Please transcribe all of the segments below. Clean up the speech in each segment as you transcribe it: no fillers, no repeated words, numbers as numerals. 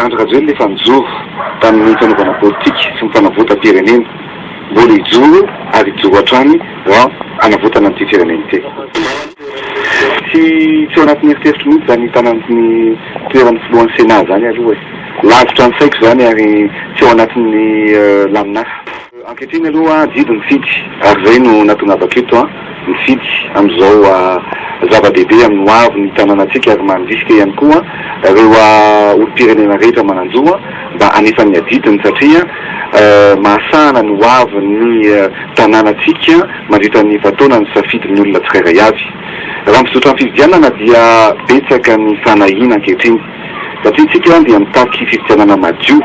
Andry Rajoelina efa nijoro tamin'ny fanaovana politika sy ny fanavotam-pirenena. Mbola hijoro ary hijoro hatrany raha hanavotana an'ity firenena ity. Tsy tsy ao anatin'ny eritreritro mihitsy izany hitana ny toeran'ny filohan'ny Sénat izany aloha e. Lavitra ny saiko izany ary tsy ao anatin'ny lamin'asa. Ankehitriny aloha adidy mifidy ary izay no nahatongavako eto an, mifidy amin'izao zava-dehibe amin'ny ho avy ny tanànantsika ary mandrisika ihany koa ireo olom-pirenena rehetra manan-jo mba hanefa ny adidiny satria mahasahana ny ho avin'ny tanànantsika mandritra ny efa-taona ny safidin'ny olona tsirairay avy. Raha mizotra amin'ny fifidianana dia betsaka ny fanahiana ankehitriny satria isika dia mitaky fifidianana madio,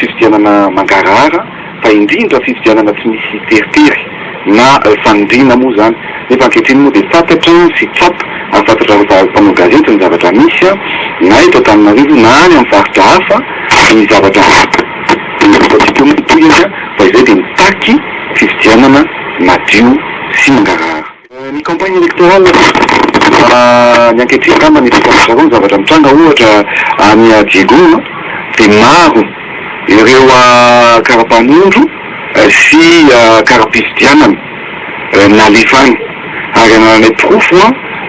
fifidianana mangarahara fa indrindra fifidianana tsy misy teritery na fanindriana moa izany. Nefa ankehitriny moa dia fantatra sy tsapa ary fantatrareo mpanao gazety ny zavatra misy na eto Antananarivo na any amin'ny faritra hafa ny zavatra ataontsika eo moa ny tohiny fa izay dia mitaky fifidianana madio sy mangarahara. Ny campagne électorale aloha, ny ankehitriny angamba ny efa fantatrareo ny zavatra mitranga ohatra any Diego dia maro ireo kara-panondro sy kara-pifidianana nalefa any ary anananay porofo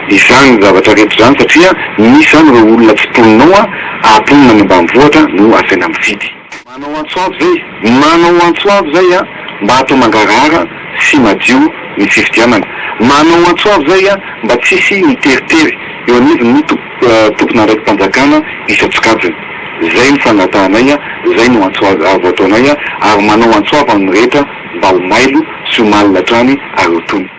izany zavatra rehetra izany satria misy izany ireo olona tsy mponina ao mponina any ambanivohitra no asaina mifidy. Manao antso avo zay, manao antso avo zay a, mba hatao mangarahara sy madio ny fifidianana. Manao antso avo zay a, mba tsisy ny teritery eo anivon'ny tompon'andraiki-panjakana isan-tsokajiny. Zay ny fangatahanay a, zay no antso avo ataonay a, ary manao antso avo amin'ny rehetra mba ho mailo sy ho malina hatrany ary ho tony.